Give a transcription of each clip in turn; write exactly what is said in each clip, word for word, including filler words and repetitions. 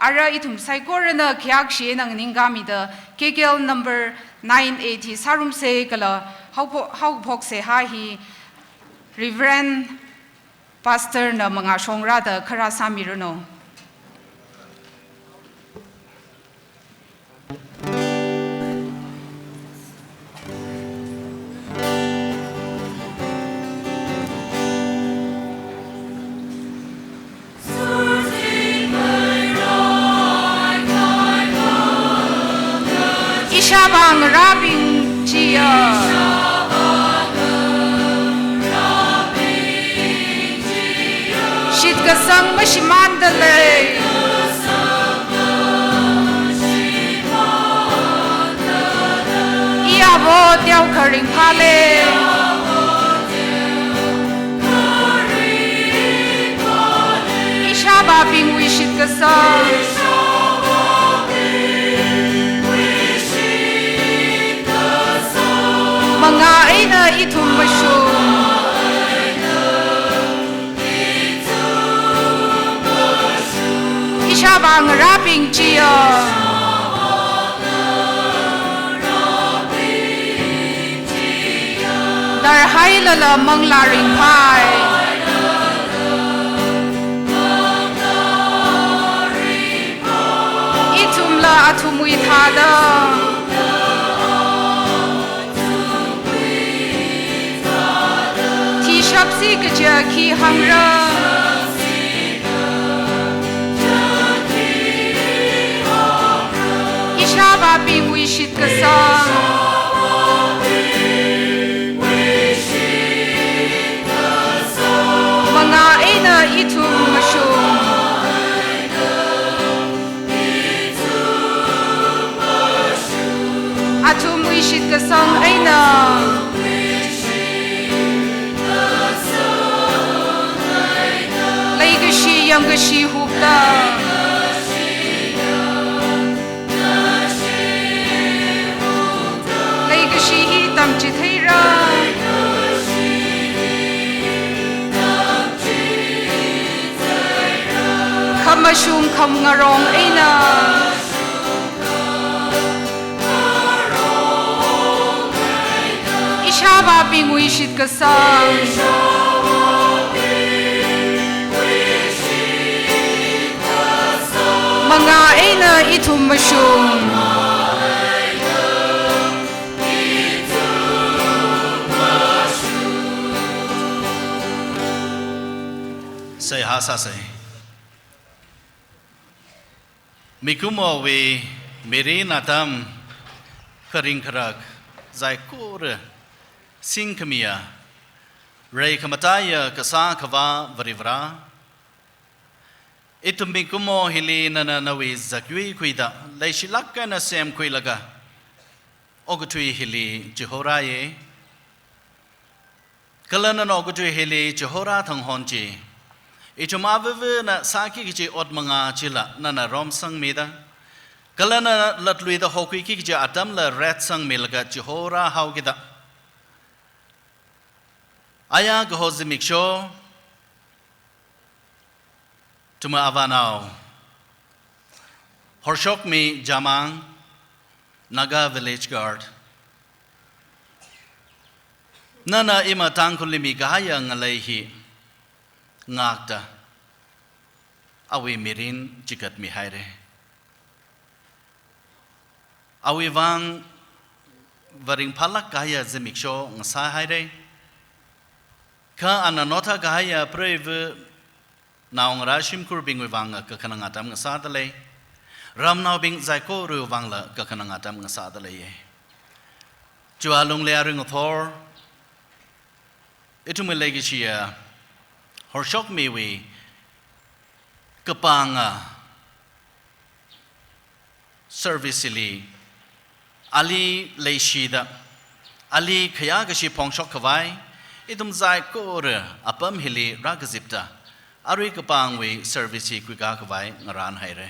Ara ithum saikorana khayākshi eina nganingkāmida K K L number nine eight hi sārumsa kala haopho-, haophoksa ha hi Reverend Pastor na mangāshongra da kharā sāmiranu. Ishāvā ngarābing chiya, shitkasang mashimānda lei. Iyavo teokha ringphālei. Ishāvābingwui shitkasang, mangā eina ithum mashung. Ishāvā ngarābing chiya, darhailala manglā ringphai. Ithumla athumwui thāda thishapsi kaja khi hāngra? Ishāvābingwui shitkasang, mangā eina ithum mashung. Athumwui shitkasang eina leikashi yangkashi hupta, leikashi hi tamchitheira? Khamashung khamangarong eina Ishāvābingwui shitkasang, mangā eina ithum mashung. Seihā sāsa. Mikumowui mirin atam kharing kharak saikora singkhamiya, reikhamataiya Kasā Akhava Varivara, ithum mikumo hili nana nawui zakyui khuida leishilāk eina semkhuilaga okathui hili chihorāya. Kala nana okathui hili chihorā thang hon chi, ithum avāvana sāki kaji ot mangā chila nana romsangmida, kala nana latluida hokhuiki kaji atamla retsangmilaga chihorāhaokida, aya kaho zimiksho, ithumwui avānao Horshokmi Jamang, Naga Village Guard, nana ima Tangkhulli mikahaiya ngalei hi ngakta awui mirin chikatmihaira. Awui vang varingphālāk kahaiya zimiksho ngasāhaira. Kha ana notha kahaiya preiva naongarā shimkhurbingwui vangla kakhanang atam ngasādalei. Ramnaobing saikorawui vangla kakhanang atam ngasādalei. Chiwui alungli arui ngathor ithumwui leikashiya Horshokmiwui kapānga service hili ali leishida, ali khayākashi phongshok khavai, ithum saikora apam hili rākazipta, arui kapāngwui service hi khuikā khavai ngarānhaira.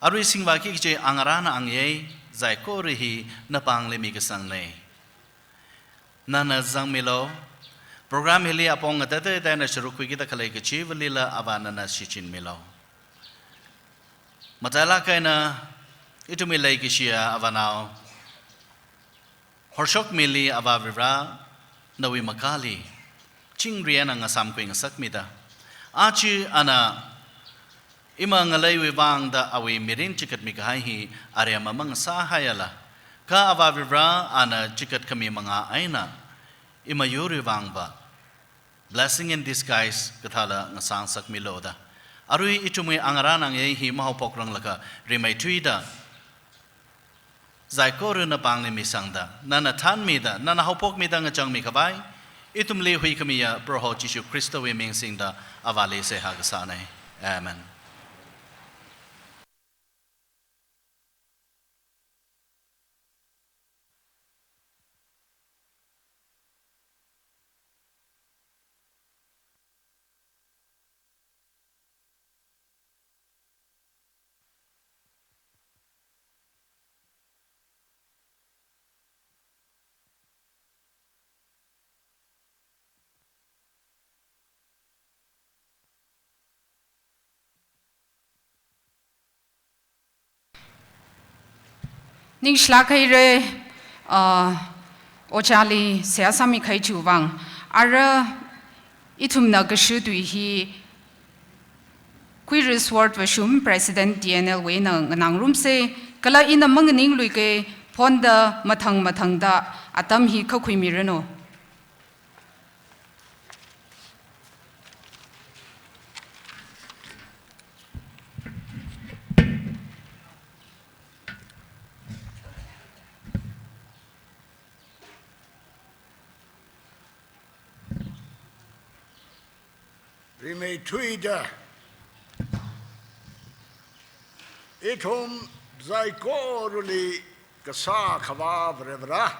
Arui singvāki kaji angarāna angayei, saikora hi napāngli mikasangnei. Nana zangmilu, program hili apong ngateiteina sharuk khuikida khalei kachivalila Avā nana shichinmilu. Matailāk eina ithumwui leikashiya avānao Horshokmili Avā Varivara, nawui makali chingri eina ngasāmkhui ngasakmida, aja ana ima ngaleiwui vāngda awui mirin chikatmi kahai hi aremma mangasāhaiala, kha Avā Varivara ana chikatkhami mangā eina ima yurwui vāngva blessing in disguise kathāla ngasāngasakmilu da. Arui ithumwui angarān angayei hi mahaophokranglakha rimeithuida, saikorana pāngli misangda, nana thānmida, nana haophokmida ngachangmi khavai, ithumli huikhamiya Proho Jishu Khristawui ming singda Avāli seihā kasānei. Amen. Ningshilāk haira, ah, ojāli seihā sāmikahai chiwui vāng. Ara ithumna kashu tui hi Kuiris Ward Vashum President T N L wui eina nganāngarumsa, kala ina manganingluikei, phonda mathang mathangda atam hi khuikhuimiranu. Rimeithuida, ithum saikorali Kasā Akhava Varivara,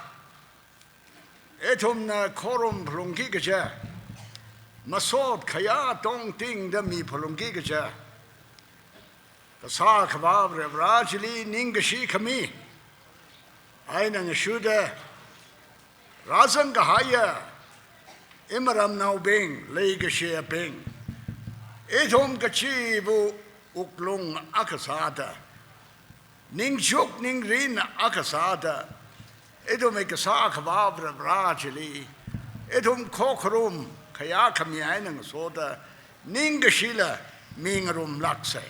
ithumna khorum phalungki kaja, masot khayā tongtingda mi phalungki kaja, Kasā Akhava Varivara chili ningkashi khami eina ngashuda, rāzang kahaiya iramnaobing, leikashiyabing, ithum kachiva̱ wuklung akha sāda, ningchuk ningrin akha sāda, ithumwui Kasā Akhava Varivara chili ithum khokharum khayā khami eina ngasoda, ningkashila mingarumlāksa.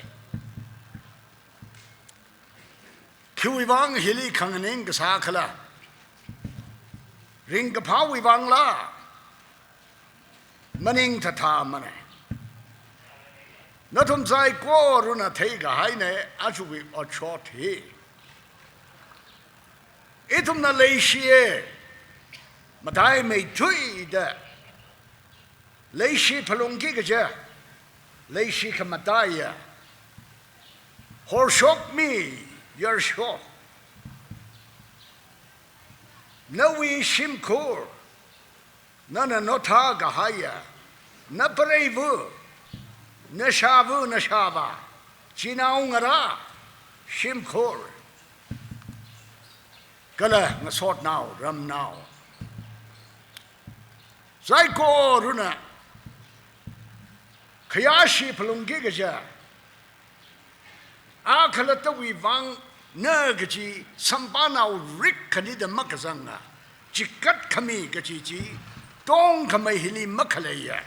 Khiwui vāng hili khanganing kasā khala? Ringkaphāwui vāngla? Maning thatha mana. Nathum saikorana theikahaina, ajawui otshot hi. Ithumna leishiya, mataimeithuida leishi phalungki kaja, leishi khamataiya, horshokmi, yarsho, nawui shimkhur, nana nothā kahaiya, napareiva̱, nashāva̱, nashāvā, chinaongarā, shimkhur, kala ngasotnao, ramnao, saikorana khayāshi phalungki kaja, a khalattawui vāngna kaji samphangnaorik khanida makazanga, chikat khami kaji chi tongkhamei hili makhaleiya,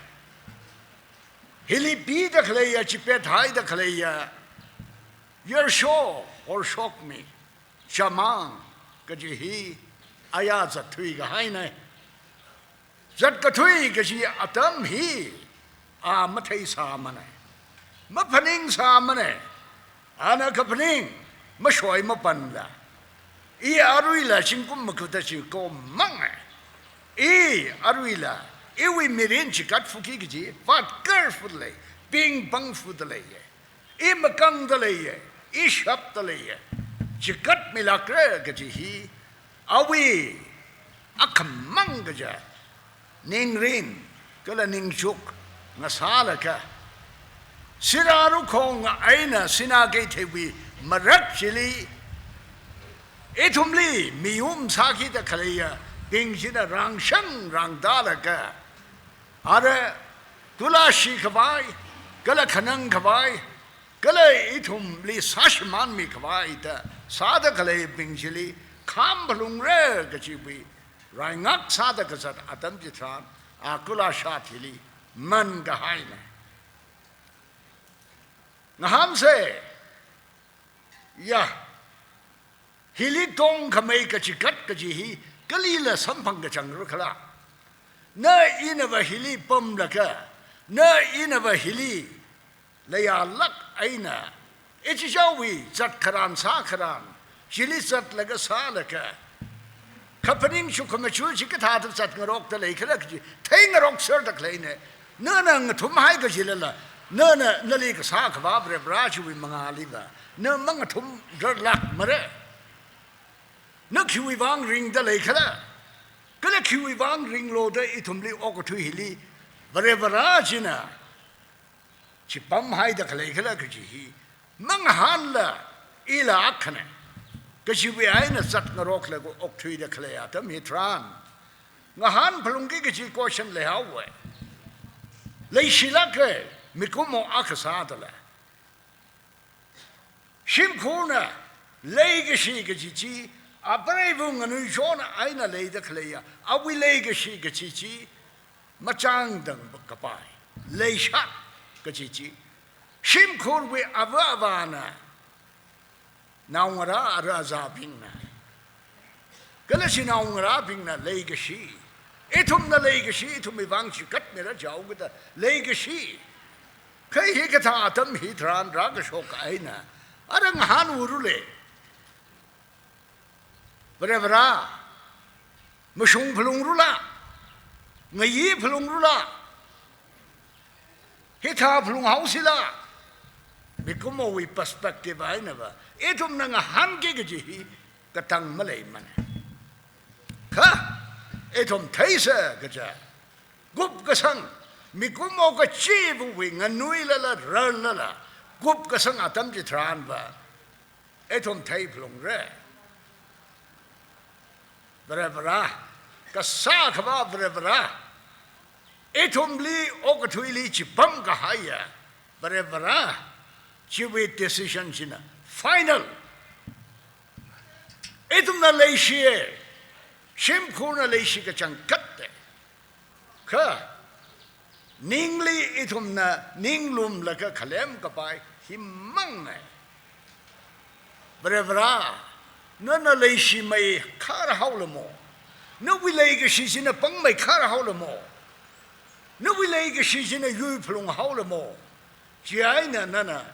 hili pida khaleiya, chipet haida khaleiya, yarsho, horshokmi, chamang kaji hi aya zatthui kahaina. Zatkathui kaji atam hi a matheisā mana, maphaningsā mana. Ana kaphaning mashoi mapanla, i aruila zingkum makhuta chi komanga. I aruila iwui mirin chikat fuki kaji, vātkarfuda lei, pingpangfuda leiya. I makangda leiya, i shapda leiya, chikatmilākra kaji hi awui akhamang kaja ningrin kala ningchuk ngasālaga, sirā rukhong eina sinā keitheiwui marak chili ithumli miyum sākida khaleiyabing china rāngshang rāngtālaga, ara tulashi khavai, kala khanang khavai, Kala ithumli sāshimānmi khavai da sāda khaleibing chili kham phalungra kajiwui raingak sāda kazat atam chitharan, a kulashat hili man kahaina. Ngahānsa, ya, hili tongkhamei kachigat kaji hi kalila samphang kachangra khala. Na inava hili pamlaga, na inava hili layālāk eina, ichichāwui zatkharan sākharan, chili zatlaga sālaga, kaphaning chukkhamachu chikathāda zatngarokda leikhala kaji theingarokserda khaleina. Nana ngathumhai kajilala, nana nali kasā khavā Varivarā chiwui mangāliva na mangathumrarlākmara. Na khiwui vang ringda leikhala, kala khiwui vang ringlo da ithumli okathui hili Varivarā china chipamhaida khalei khala kaji hi mangahānla ila akhana. Kajiwui eina zatngaroklaga okthuida khalei atam hitharan, ngahān phalungki kaji question leihaowa. Leishilāka, mikumo akha sādala. Shimkhurna leikashi kaji chi, apreiva nganuichon eina leida khaleiya, awui leikashi kaji chi, machāngdang kapai, leishat kaji chi. Shimkhurwui ava avāna, naongarā ara azābingna, kala chinaongarābingna leikashi. Ithumna leikashi, ithumwui vang chigatmira jihaokida leikashi. Kha hikathā atam hitharan rākashok eina, ara ngahānurala. Varivarā, mashung phalungrala, ngayi phalungrala, hithā phalunghaosila, mikumowui perspective einava, ithumna ngahānki kaji hi katang maleimana. Kha, ithum theisa kaja, kupkasang, mikumo kachivawui nganuilala, rarlala, kupkasang atam chitharanva, ithum theiphalungra. Varivarā, kasā khavā Varivarā, ithumli okathuili chipam kahaiya Varivarā chiwui decision china final. Ithumna leishiya, shimkhurna leishi kachangkhata. Kha, ningli ithumna ninglumlaga khalem kapai himangna. Varivarā, nana leishimeikhar haolamo. Nawui leikashi china pangmeikhar haolamo. Nawui leikashi china yuiphalung haolamo. Chieina nana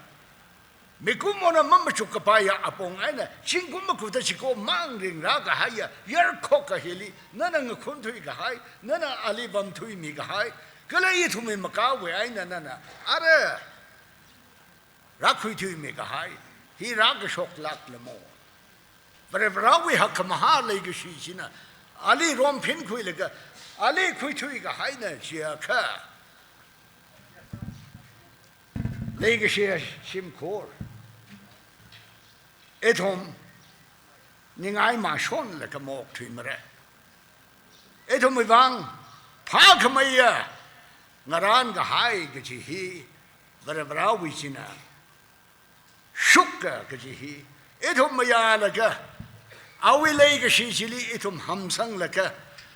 mikumona mamachuk kapaiya apong eina, zingkum makuta chiko mang ringrā kahaiya yarkhoka hili, nana ngakhunthui kahai, nana ali vamthuimi kahai, kala ithumwui makāwui eina nana ara rākhuithuimi kahai hi rākashoklāklamo. Varivarāwui hakkhamahā leikashi china ali romphin khuilaga, ali khuithui kahaina jiakha, leikashi shimkhur, ithum ningai mashonlaga maokthuimara. Ithumwui vang phākhameiya ngarān kahai kaji hi Varivarāwui china shukka kaji hi ithum mayālaga, awui leikashi chili ithum hamsanglaga,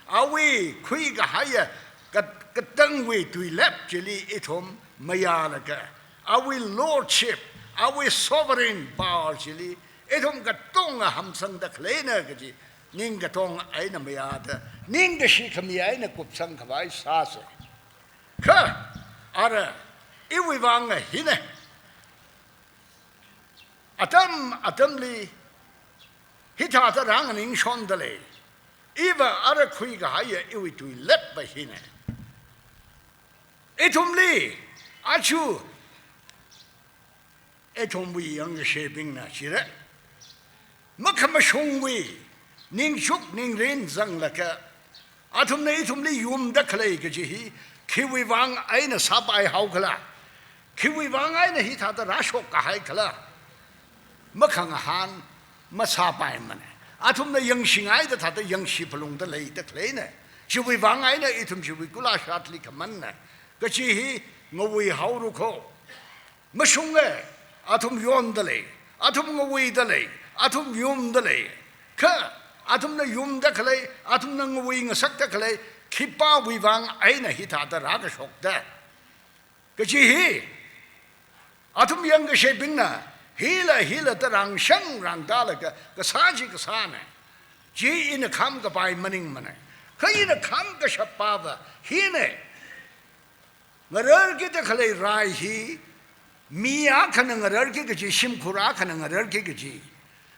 awui khuikahaiya kat-, katangwui tuilep chili ithum mayālaga, awui lordship, awui sovereign power chili ithum katonga hamsangda khaleina kaji ning katonga eina mayāda, ningkashi khami eina kupsang khavai sāsa. Kha, ara, iwui vang hina. Atam atamli hithāda rānganingshonda lei. Iva ara khuikahaiya iwui tuilepva hina. Ithumli, aja, ithumwui yangkashebingna chira, makhamashungwui ningchuk ningrin zanglaga, athumna ithumli yumda khalei kaji hi khiwui vang eina sāpai haokhala, khiwui vang eina hithāda rāshok kahai khala, makhangahān masāpaimana. Athumna yangshingaida thāda yangshi phalungda leida khaleina. Chiwui vang eina ithum chiwui kulashatli khamanna kaji hi ngawui haora kho. Mashunga, Athum yonda lei, athum ngawuida lei, athum yumda lei. Kha athumna yumda khalei, athumna ngawui ngasakda khalei, khipāwui vang eina hithāda rākashokta kaji hi, athum yangkashebingna hila hila da rāngshang rāngtālaga, kasā chi kasāna. Chi ina khāmkapai maningmana. Kha ina khāmkashap pava hina. Ngararkida khalei rai hi, mi akhana ngararki kaji, shimkhur akhana ngararki kaji,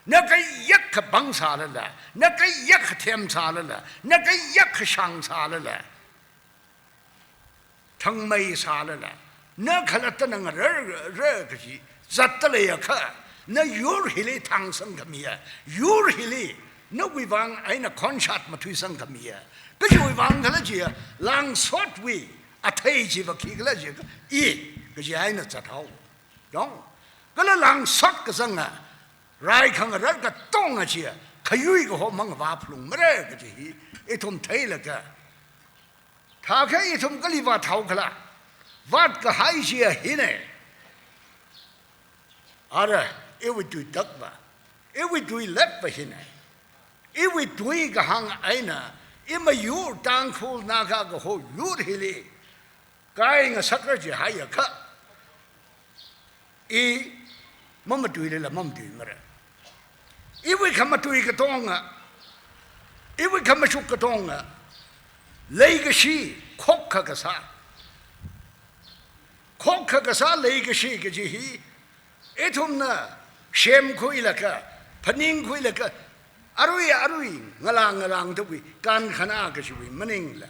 na kayākha pāng sālala, na kayākha them sālala, na kayākha shāng sālala, thangmei sālala, na khalattana ngararra kaji zatda leiakha, na yur hili thāngsang khamiya, yur hili nawui vang eina khonshat mathuisang khamiya. Kajiwui vang khala jiya, langsotwui athei chiva khikhala jiakha, i kaji eina zathao. Dong. Kala langsot kazanga rai khangarar katonga chiya khayui kaho mangavā phalungmara kaji hi ithum theilaga, thākha ithum kali vāthao khala, vātkahai chiya hina. Ara, iwui tuitakva, iwui tuilepva hina. Iwui tui kahāng eina, imayur Tangkhul Naga kaho yur hili kai ngasakra jihaiakha, i mamatuilala mamatuimara. Iwui khamatui katonga, iwui khamashuk katonga leikashi, khokkha kasā. Khokkha kasā leikashi kaji hi, ithumna semkhuilaga, phaningkhuilaga, arui arui ngalāng ngalāngdawui kankhanā kajiwui maningla,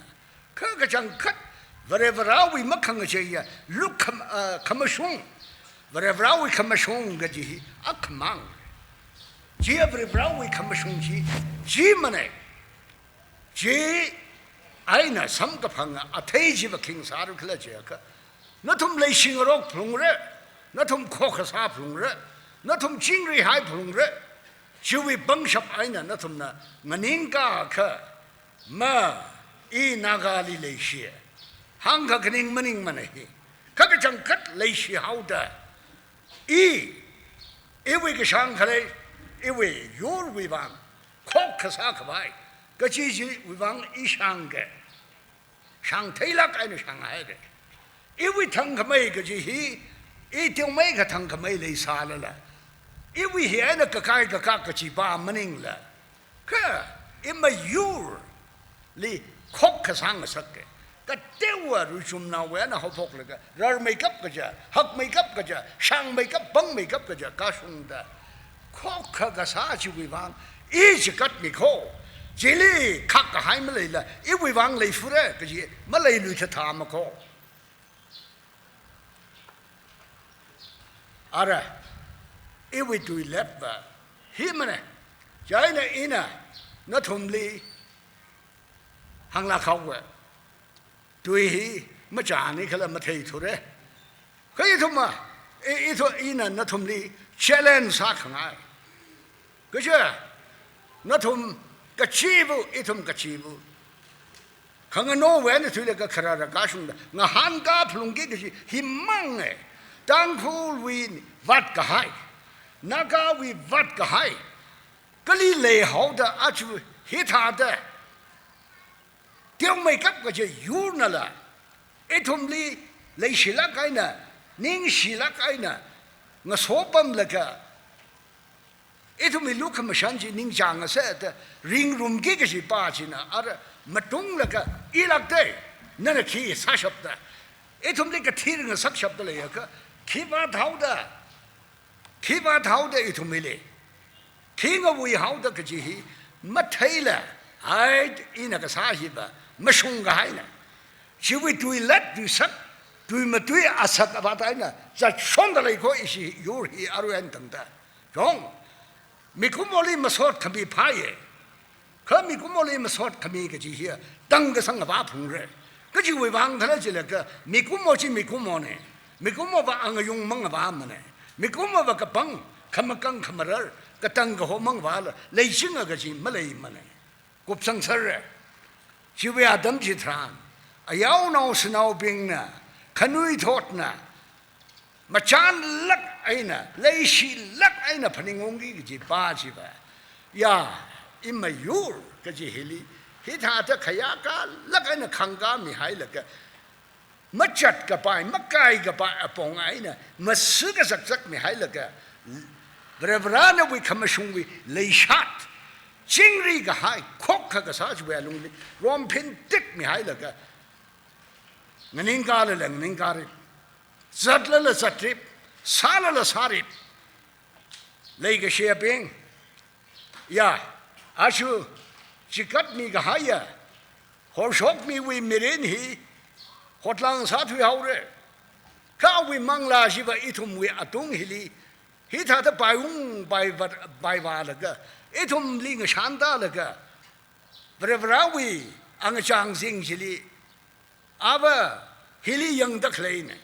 kha kachangkhat Varivarāwui makhangacheiya luk kham-, ah, khamashung, Varivarāwui khamashung kaji hi akhamang. Chiya Varivarāwui khamashung chi, chimana. Chi eina samkaphanga athei chiva khing sāra khala jiakha, nathum leishingarok phalungra, nathum khokkha sā phalungra, nathum chingrihai phalungra. Chiwui pangshap eina nathumna nganingkakha, ma, i Nagali leishi, hāngkakhaning maningmana hi. Kha kachangkhat leishihaoda, i, iwui kashāng khalei, iwui yurwui vang khokkha sākhavai kaji chiwui vang i shāngka, shāngtheilāk eina shānghaira. Iwui thangkhamei kaji hi, i teomeikha thangkhamei leisālala, iwui hi eina kakai kakak kajipa maningla, kha imayurli khokkha sāngasaka. Kateowa ruichumnaowui eina haophoklaga, rarmeikap kaja, hakmeikap kaja, shāngmeikap, pāngmeikap kaja kashungda, khokkha kasā chiwui vang i chikatmi kho. Chili khakkahai maleila, iwui vang leifura kaji maleilui thathā makho. Ara, iwui tuilepva himana. Chieina ina nathumli hānglāk haowa, tui hi machāni khala matheithura. Kha ithumva, i, ithu-, ina nathumli challenge sākhangai. Kaja, nathum kachiva, ithum kachiva, khanganāwui eina thuilaga kharara kashungda ngahānkā phalungki kaji himanga. Tangkhulwui vātkahai, Nagawui vātkahai kali leihaoda aja hithāda teomeikap kaja yurnala, ithumli leishilāk eina, ningshilāk eina ngasopamlaga, ithumwui lukhamashan chi ningchāngasatta ringrumki kajipa china ara matunglaga ilākta, nana khi sāshapta, ithumli kathir ngasakshapta leiakha, khi vāthaoda, khi vāthaoda ithumwuili, khi ngawuihaoda kaji hi matheila, hai, ina kasā hiva mashungkahaina. Chiwui tuilat tuisak, tuimatui asak avāta eina zatshonda lei kho ishi yur hi aruiwui eina tangda. Chong, mikumoli masot khami phāya. Kha mikumoli masot khami kaji hiya tangkasang avā phungra. Kajiwui vang khala jilaga, mikumo chi mikumona. Mikumova angayung mangavāmana. Mikumova kapāng, khamakāng khamarar, katang kaho mangavāla leichinga kaji maleimana. Kupsang sāra. Chiwui atam chitharan, ayaonao shanaobingna, khanuithotna, Machānlāk eina, leishilāk eina phaningungki kaji pā chiva. Ya, imayur kaji hili, hithāda khayākalāk eina khangkāmihailaga, machat kapai, makai kapai apong eina, masi kazakzakmihailaga, Varivarana nawui khamashungwui leishat, chingri kahai, khokkha kasā chiwui alungli, romphin tikmihailaga, nganingkālala nganingkāri, zatlala zatri, sālala sāri. Leikashiyabing, ya, aja chikatmi kahaiya, horshokmiwui mirin hi, hotlang sāthuihaora. Kha awui manglā chiva ithumwui atung hili, hithāda paiung paiva-, paivālaga, ithumli ngashāntālaga, Varivarawui angachāng zing chili, ava hili yangda khaleina.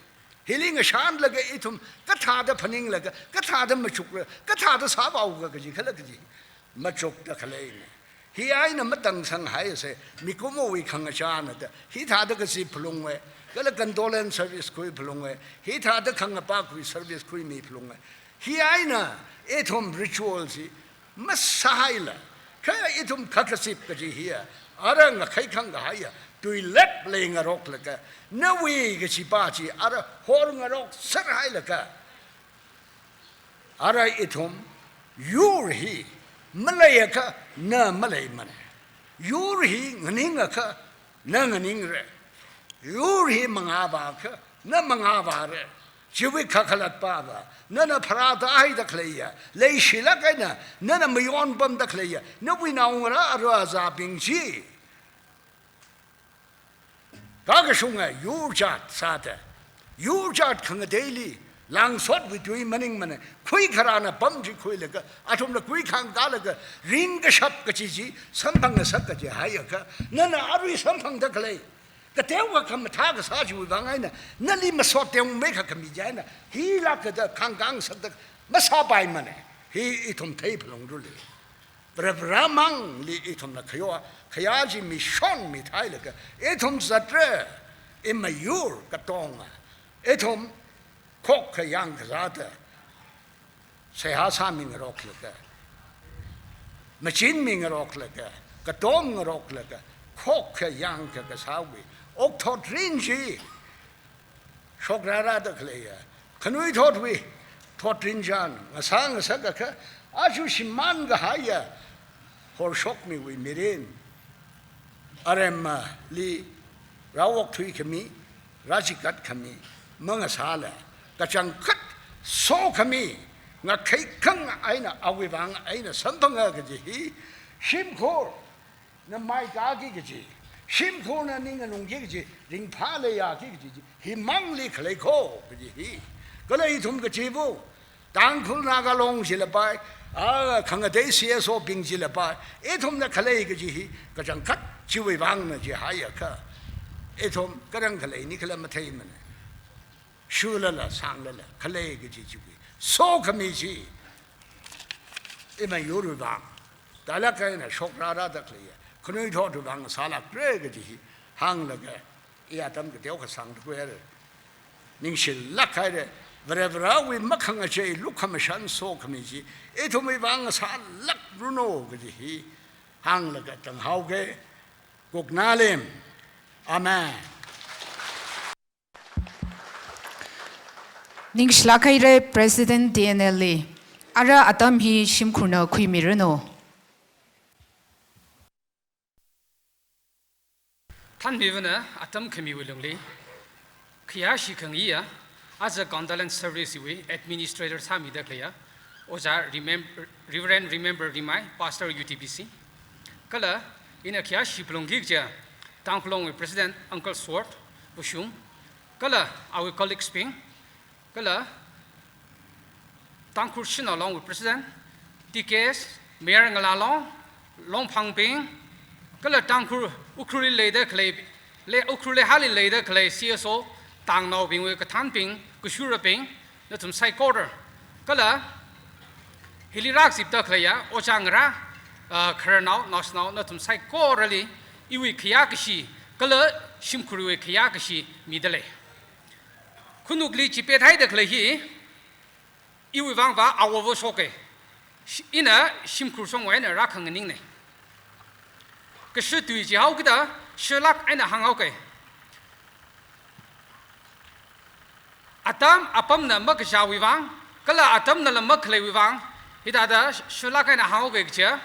Hili ngashānlaga ithum kathāda phaninglaga, kathāda machukra, kathāda sāvāuga kaji khala kaji machukda khaleina. Hi eina matangsanghaisa, mikumowui khangachāna da, hithāda kazip phalunga, kala condolence service khuiphalunga, hithāda khangapa khui service khuimi phalunga. Hi eina ithum ritual chi masāhaila, kha ithum kha kazip kaji hiya, ara ngakhai khangkahaiya, tuilep leingaroklaga, nawui kaji pā chi ara horngarokserhailaga, ara ithum yur hi maleiakha na maleimana. Yur hi nganingakha na nganingra. Yur hi mangāvāakha na mangāvāra. Chiwui kakhalat pāva, nana pharātāhaida khaleiya, leishilāk eina nana mayonpamda khaleiya, nawui naongarā ara azābing chi, kakashunga yurjat sāda, yurjat khangateili, langsotwui tui maningmana, khuikharāna pamji khuilaga, athumla khuikhangkālaga, ringkashap kaji chi, samphangngasak kaji haiakha, nana arui samphangda khalei, kateokha khamathā kasā chiwui vang eina, nali masot teomei kha khami chieina, hilāk kada khangkāngasakda masāpaimana, hi ithum theiphalungra le. Varivaramangli ithumna khayo, khayā chi mishon mithailaga, ithum zatra, imayur katonga, ithum khokkha yangkazāda, seihā sāmingaroklaga, machinmingaroklaga, katomngaroklaga, khokkha yangkha kasāwui okthot rin chi, shokrarāda khaleiya, khanuithotwui thotrin chān ngasā ngasakakha, aja shimānkahaiya horshokmiwui mirin, aremmali rāokthui khami, rāchikat khami mangasāla, kachangkhat sokhami, ngakhai khang eina awui vang eina samphanga kaji hi, shimkhurna maikāki kaji, shimkhurna ning nganungki kaji, ringphā leiyāki kaji chi, himangli khalei kho kaji hi. Kala ithum kachiva, Tangkhul Naga Long chila pai, a, khangatei C S O bing chila pai, ithumna khalei kaji hi, kachangkhat chiwui vangna jihaiakha, ithum kharang khaleini khala matheimana. Shulala, sanglala, khalei kaji chiwui sokhami chi, imayurwui vang, tālāk eina shokrarāda khaleiya, khanuithotwui vang sālākra kaji hi, hānglaga, i atam kateokha sangda khuihaira. Ningshilāk haira, Varivarawui makhangachei lukhamashan sokhami chi, ithumwui vang sālākranu kaji hi, hānglaga tanghaoga, Kuknalim. Amen. Ningshilāk haira President T N L li. Ara atam hi shimkhurna khuimiranu. Thānbingna atam khamiwui lungli, khayāshi khangaiya, aja condolence service wui administrator sāmida khaleiya, Ojā Remem-, Reverend Remember Rimai, Pastor U T B C. Kala, ina khayāshi phalungki kaja, Tangkhul Longwui President Uncle Sword Bushung, kala awui colleagues bing, kala Tangkhul Shanao Longwui President, T K S, Mayor Ngalalong, Longphangbing, kala Tangkhul Ukhrulli leida khalei, le Ukhrul leihaili leida khalei C S O, tangnaobingwui kathānbing, kashurabing, nathum saikora. Kala hili rākazipda khaleiya, ojā ngarā, ah, khararnao, naoshinao, nathum saikorali, iwui khayākashi, kala shimkhurwui khayākashi mida lei. Khanukli chipet haida khalei hi, iwui vangva awova shoke. Shi-, ina shimkhur shongwui eina rākhanganingne. Kashi tui chihao kida, shilāk eina hānghaoke. Atam apamna makashāwui vang, kala atamnala makhaleiwui vang, hithāda shilāk eina hānghaoke kaja.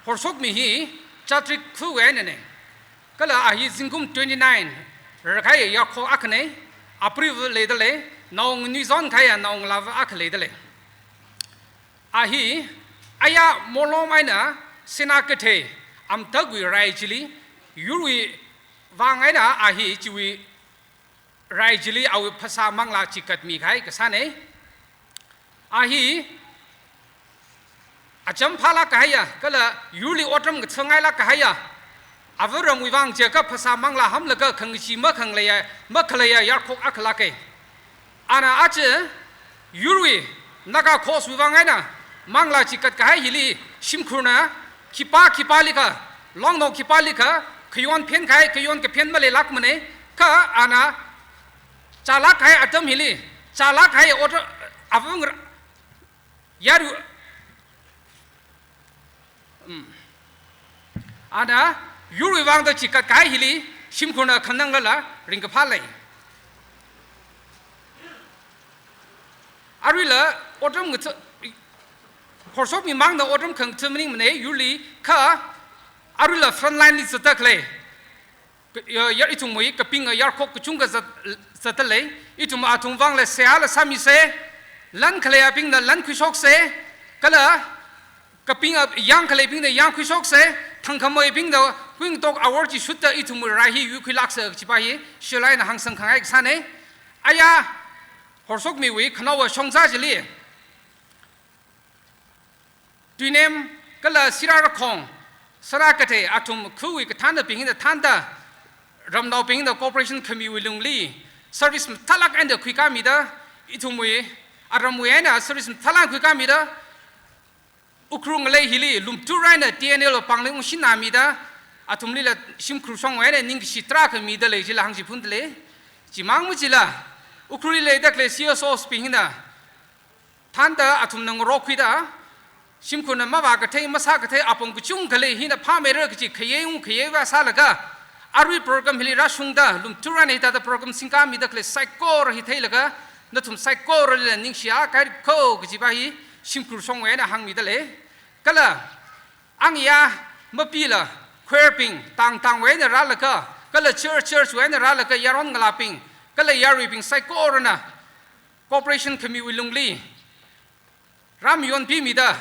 Horshokmi hi Chatrik khuwui einane. Kala a hi zingkum twenty-nine rākahai yarkhok akhane, apriva leidalei, naonganuizan kahaiya naongalāva akha leidalei. A hi, aya molom eina Sinakeithei amtakwui rai chili, yurwui vang eina a hi chiwui rai chili awui phasā manglā chigatmi kahai kasāne. A hi, acham phālāk kahaiya, kala yurli otram ngathangailāk kahaiya, ava ramwui vang chiakha phasā manglā hamlaga khangachee makhangaleiya, makhaleiya yarkhok akha lāke. Ana aja, yurwui, Naga Coast wui vang eina, manglā chigat kahai hili, shimkhurna, khipā khipālikha, longnao khipālikha, khayon phen kahai, khayon kaphen maleilākmane, kha ana, chālāk kahai atam hili, chālāk kahai otram, avung ra-, yaru, mm. Ana, yurwui vangda chigat kahai hili, shimkhurna khananglala, ringkaphā lei. Aruila, otram ngatha-, horshokmi mangna otram khangatha maningmane, yurli, kha, aruila frontline li zatda khalei. Ka-, ya, ya, ithumwui kapinga yarkhok kachungkha zat, zatdalei, ithum athum vangla seihāla sāmise, lan khaleiyabingna lan khuishokse, kala kapinga yang khaleibingna yang khuishokse, thangkhameibingna kuingatok awor chi shutda ithumwui rai hi yuikhuilākse kajipa hi, shilāk eina hāngsangkhangai kasāne. Aya, horshokmiwui khanaowa shongza chili. Tuinem, kala Sirarakhong, Sinakeithei athum khuwui kathānnabing hina thānda, ramnaobing hina cooperation khamiwui lungli, service mathālāk eina khuikāmida, ithumwui, aramwui eina service mathālāk khuikāmida, Ukhrul ngalei hili, lumtur eina T N L pāngli ungshinnāmida, athumlila shimkhur shongwui eina ningkashi tarākha midalei chila hāngchiphundalei. Chimang machila, Ukhrulli leida khalei C S Os bing hina, thānda athumna ngarokhuida, shimkhurna mavākathei, masākathei apong kachungkha lei hina phāmeira kaji khayei ung khayeiva sālaga, arui program hili rāshungda, lumtur eina hithāda program singkāmida khalei saikora hi theilaga, nathum saikoralila ningshiya kahaira kho kajipa hi, shimkhur shongwui eina hāngmidalei. Kala, angya, mapila, choir bing, tang tangwui eina rālaga, kala church church wui eina rālaga, yaron ngalābing, kala yaruibing saikorana, cooperation khamiwui lungli, rāmayonbimida,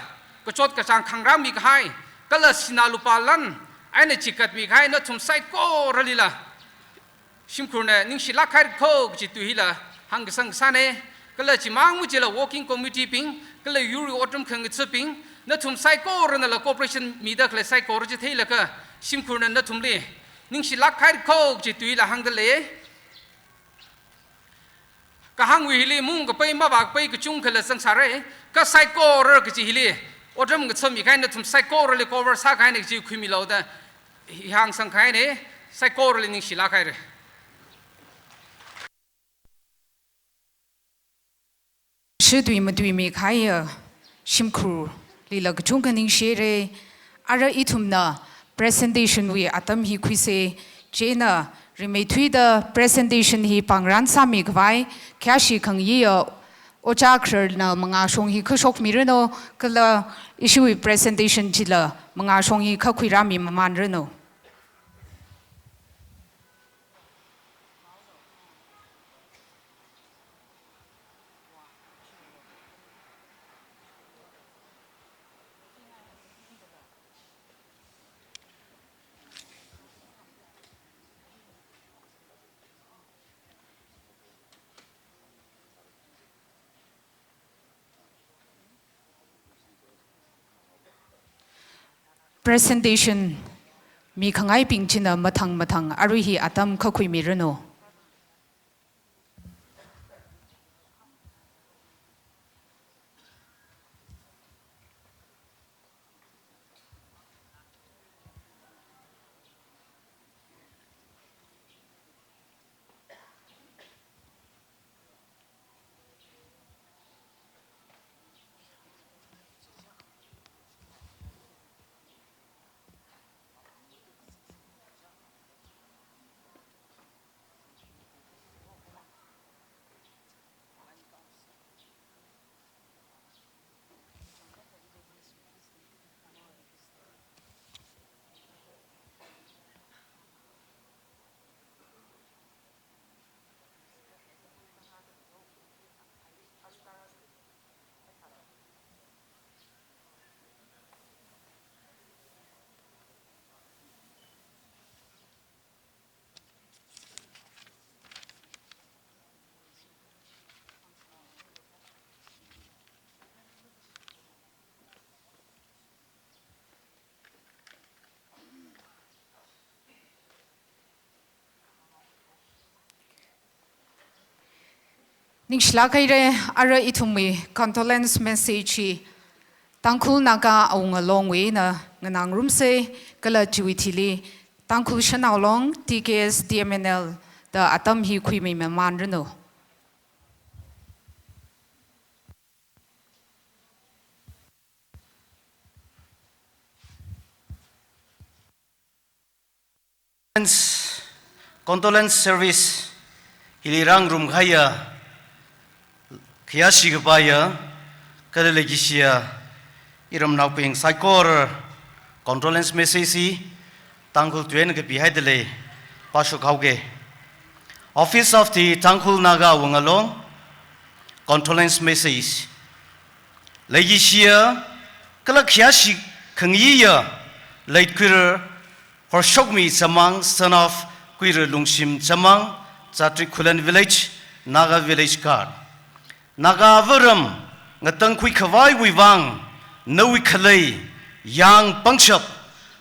kachot kachāng khangrāmi kahai, kala sinā lupā lan eina chigatmi kahai nathum saikoralila, shimkhurna ningshilāk haira kho kaji tui hila hāngkasang kasāne, kala chimang machila working committee bing, kala yurwui otram khangathabing, nathum saikoranala cooperation mida khalei saikora chi theilaga, shimkhurna nathumli ningshilāk haira kho kaji tui hila hāngdalei. Kahāngwui hili mung kapai mavākapai kachungkhala zangsāra, kha saikora kaji hili, otram ngathami kahai nathum saikorali cover sākahaina kaji khuimilu da, hi hāngsangkahaine, saikorali ningshilāk haira. Shitui matuimi kahaiya, shimkhurlila kachungkha ningshire, ara ithumna presentation wui atam hi khuise, chieina rimeithuida presentation hi pāngran sāmi khavai, khayāshi khangayiya Ojā Khararna mangāshong hi khuishokmiranu, kala ishiwui presentation chila mangāshong hi khuirāmi mamanranu. Presentation mikhangaibing china mathang mathang arui hi atam khuimiranu. Ningshilāk haira, ara ithumwui condolence message hi Tangkhul Naga Awunga Longwui eina nganāngarumsa, kala chiwui thili Tangkhul Shanao Long, T K S, T M N L da atam hi khuimi mamānranu. Condolence service hili rāngarum kahaiya, khayāshi kapaiya, kala leikashiya iramnaobing saikora condolence message hi Tangkhul tuina kapihaida lei, pāshok haoga. Office of the Tangkhul Naga Awunga Long, condolence message. Leikashiya kala khayāshi khangayiya late Kuirar Horshokmi Chamang, son of Kuirar Lungshim Chamang, Chatrik Khullen Village, Naga Village Guard. Naga ava ram ngatangkhui khavaiwui vang, nawui khalei, yāng pangshap,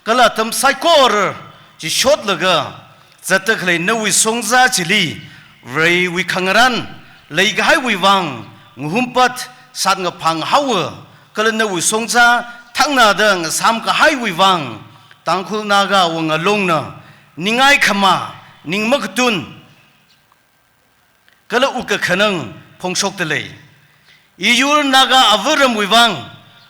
kala atam saikora chishotlaga zatta khalei nawui shongza chili, Varewui khangarān leikahaiwui vang, ngahumpat shat ngaphang haowa, kala nawui shongza thaknada ngasām kahaiwui vang, Tangkhul Naga Awunga Longna ningai khamā, ning makatun, kala wukkakhanang phongshokda lei. Iyur Naga ava ramwui vang,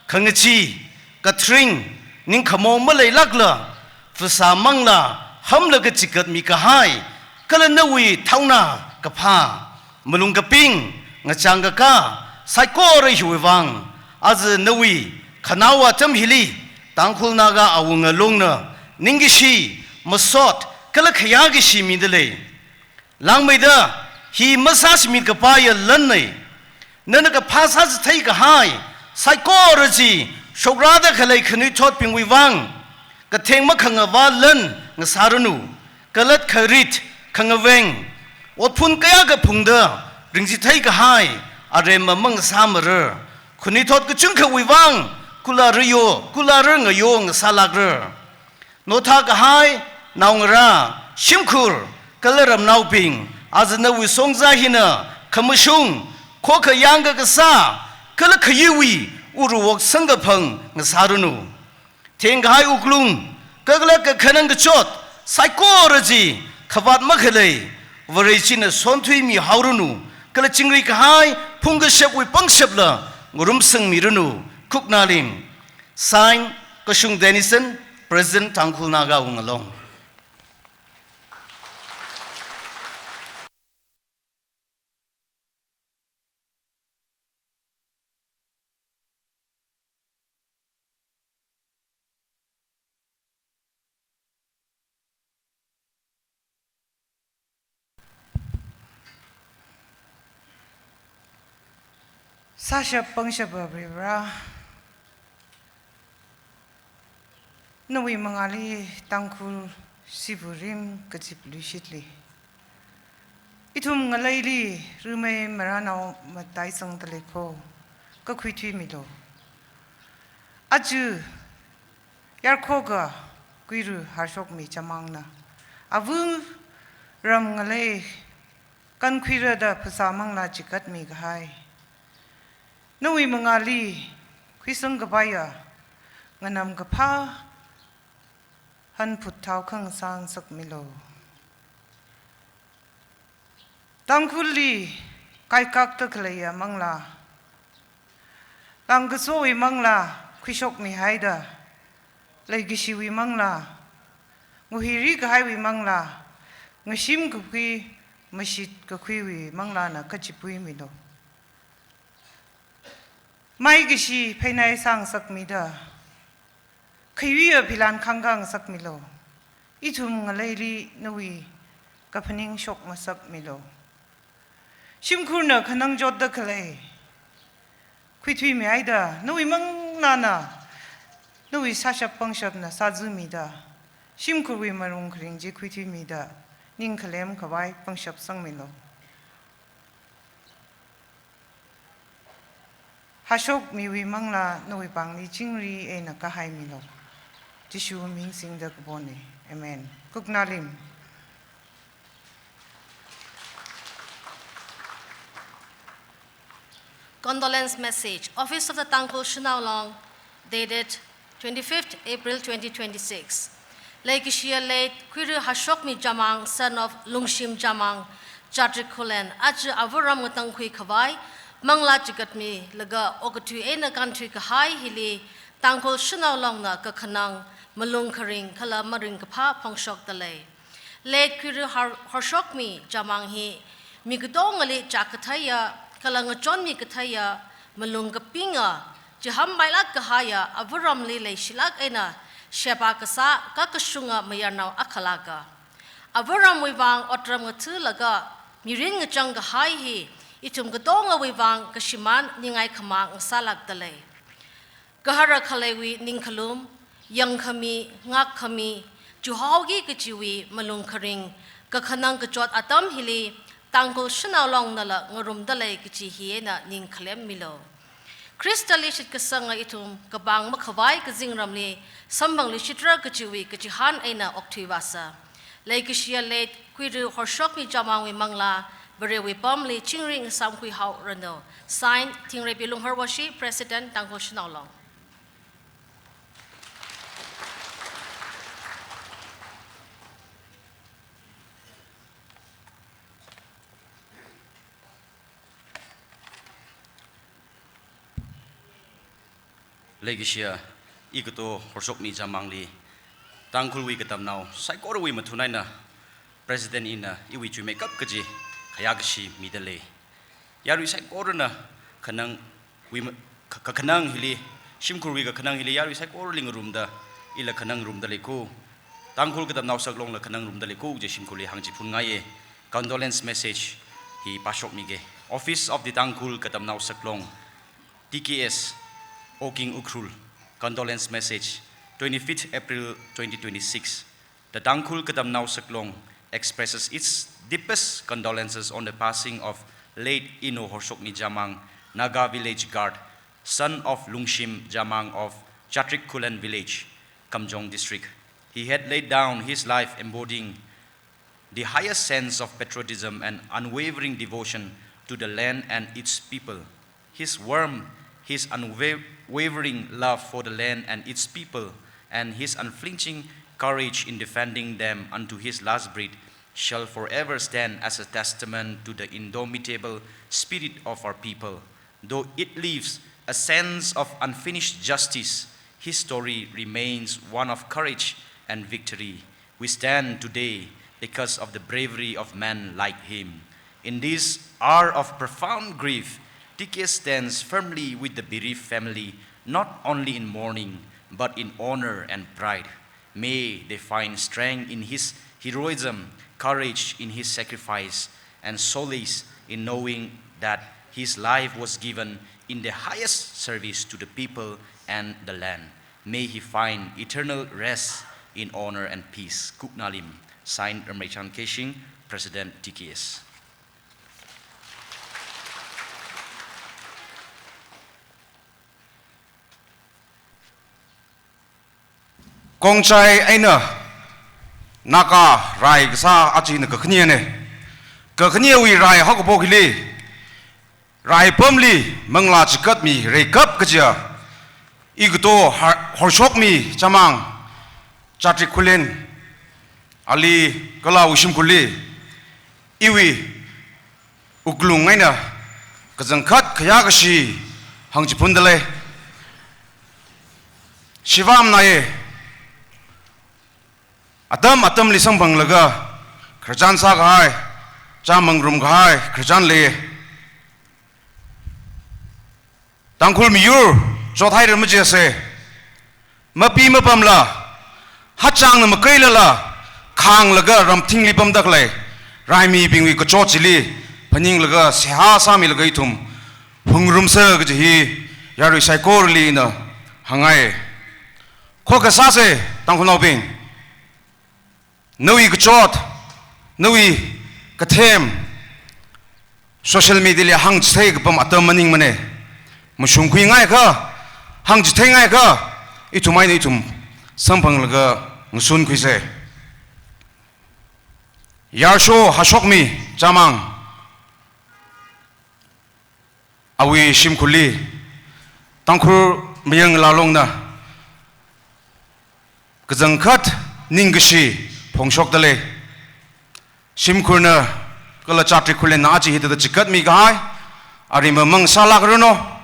khangachee, kathring, ningkhamo maleilākla, phasā manglā hamlaga chigatmi kahai, kala nawui thauna kaphā, malung kaping, ngachang kakā saikora hiwui vang, aja nawui khanaowa atam hili, Tangkhul Naga Awunga Longna ningkashi, masot, kala khayākashi mida lei. Langmeida, hi masāshimit kapaiya lanna. Nana kaphā sāchithei kahai saikora chi shokrada khalei khanuithotbingwui vang katheng makhangavā lan ngasāranu. Kalat kharit, khangaveng, otphun kayākha phungda ringchithei kahai aremma mangasāmara. Khanuithot kachungkhawui vang kula rayo, kula rangayo ngasālākra. Notha kahai naongarā, shimkhur, kala ramnaobing, aja nawui shongza hina khamashung, khokkha yāngkakasā, kala khayuiwui uruwok samkaphang ngasāranu. Thengkahai wuklung, kala kakhanang kachot saikora chi khavāt makhalei Vare china sonthuimi haoranu, kala chingri kahai phungkashapwui pangshapla ngarumsangmiranu. Khuknalim. Sign, Kashung Denison, President, Tangkhul Naga Awunga Long. Sāshap pangshapa Varivara, nawui mangāli Tangkhul Siburim kazip luishitli, ithum ngaleili rumei maranao mataisangda leikho, kakhuithuimilu. Aja yarkhoka Kuiru Horshokmi Chamangna ava ram ngalei kankhuirada phasā manglā chigatmi kahai, nawui mangāli khuisang kapaiya nganam kaphā hanphut thao khangasā ngasakmilu. Tangkhulli kaikakta khaleiya manglā, langkasowui manglā khuishokmihaida, leikashiwui manglā, nguhiri kahaiwui manglā, ngashim kakhui, mashit kakhuiwui manglāna kachipuimilu. Maikashi pheinai sāngasakmida, khayuiya philan khangkā ngasakmilu. Ithum ngaleili nawui kaphaning shok ngasakmilu. Shimkhurna khanang chotda khalei khuithuimihaida, nawui manglāna, nawui sāshap pangshapna sāzumida, shimkhurwui malung kharing chi khuithuimida, ning khalem khavai pangshap sangmilu. Horshokmiwui manglā nawui pāngli chingri eina kahaimilu. Jishu ming singda kapona. Amen. Khuknalim. Condolence message. Office of the Tangkhul Shanao Long, dated twenty-fifth April twenty twenty-six. Leikashiya late Khuiru Harshokmi Jamang, son of Lungshim Jamang, Chatrik Khullen, aja avaram ngatangkhui khavai, manglā chigatmilaga okathui eina kānthui kahai hili, Tangkhul Shanao Longna kakhanang, malung kharing kala maringkaphā phongshokdalei. Late Khuiru Har-, Harshokmi Jamang hi mi katongali chāk katheiya, kala ngachonmi katheiya, malung kapinga, chihānmeilāk kahaiya, avaramli leishilāk eina sheba kasā, kakashunga mayarnao akhala ka. Avaramwui vang otram ngathalaga, mirin ngachang kahai hi, ithum katongawui vang kashimān ningai khamā ngasālākdalei. Gahara khaleiwui ningkhalum, yangkhami, ngākkhami, chihaoki kajiwui malung kharing, kakhanang kachot atam hili, Tangkhul Shanao Longnala ngarumdalei kaji hi eina ning khalemmilu. Khristali shitkasanga ithum, kapāng makhavai kazingramli, samphangluishitra kajiwui kachihān eina okthuivāsa. Leikashiya late Khuiru Harshokmi Jamangwui manglā, Varewui pamli chingri ngasāmkhui haoranu. Sign, Thingreipi Lunghar Washi, President, Tangkhul Shanao Long. Leikashiya, ikato Harshokmi Jamangli, Tangkhulwui katamnao saikorawui mathun eina, President ina iwui chuimeikap kaji khayākashi midalei. Yarui saikorana khanangwui ma-, ka-, kakhanang hili, shimkhurwui kakhanang hili yarui saikorali ngarumda, ila khanang ngarumdalei ko, Tangkhul Katamnao Saklongla khanang ngarumdalei ko kaji shimkhurli hāngchiphunngaiye. Condolence message hi pāshokmige. Office of the Tangkhul Katamnao Saklong, T K S, Oking Ukhrul. Condolence message, twenty-fifth April twenty twenty-six. The Tangkhul Katamnao Saklong expresses its deepest condolences on the passing of late Ino Harshokmi Jamang, Naga village guard, son of Lungshim Jamang of Chatrik Khullen village, Kamjong district. He had laid down his life embodying the highest sense of patriotism and unwavering devotion to the land and its people. His warmth, his unwavering love for the land and its people, and his unflinching courage in defending them unto his last breath shall forever stand as a testament to the indomitable spirit of our people. Though it leaves a sense of unfinished justice, his story remains one of courage and victory. We stand today because of the bravery of men like him. In this hour of profound grief, T K S stands firmly with the bereaved family, not only in mourning, but in honor and pride. May they find strength in his heroism, courage in his sacrifice, and solace in knowing that his life was given in the highest service to the people and the land. May he find eternal rest in honor and peace. Kuknalim. Signed, Ramreichan Keishing, President, T K S. Kongchai eina Naga rai kasā achina kakhanene. Kakhanewui rai haokaphok hili, rai pamli manglā chigatmi reikap kajiya, ikato Har-, Harshokmi Jamang, Chatrik Khullen, ali kala awui shimkhurli, iwui wuklung eina kachangkhat khayākashi hāngchiphundalei. Shivamnaiye, atam atamli samphanglaga khararchan sākahai, chāmang ngarumkahai khararchan leiye. Tangkhul miyur chothaira majise, mapi mapamla, hachangna makeilala, khānglaga ramthingli pamda khalei raimibingwui kachot chili phaninglaga seihā sāmilaga ithum phungrumsa kaji hi yarui saikorali ina hāngngai. Kho kasāse, Tangkhulnaobing. Nawui kachot, nawui kathem, social media li hāngchithei kapam atam maningmane. Mashungkhuingaikha, hāngchitheingaikha, ithum eina ithum samphanglaga ngasunkhuise. Yarsho Harshokmi Jamang. Awui shimkhurli Tangkhul Mayar Ngalā Longna kachangkhat ningkashi phongshokdalei. Shimkhurna kala Chatrik Khullenna aja hithāda chikatmi kahai, arima mang sālākranu.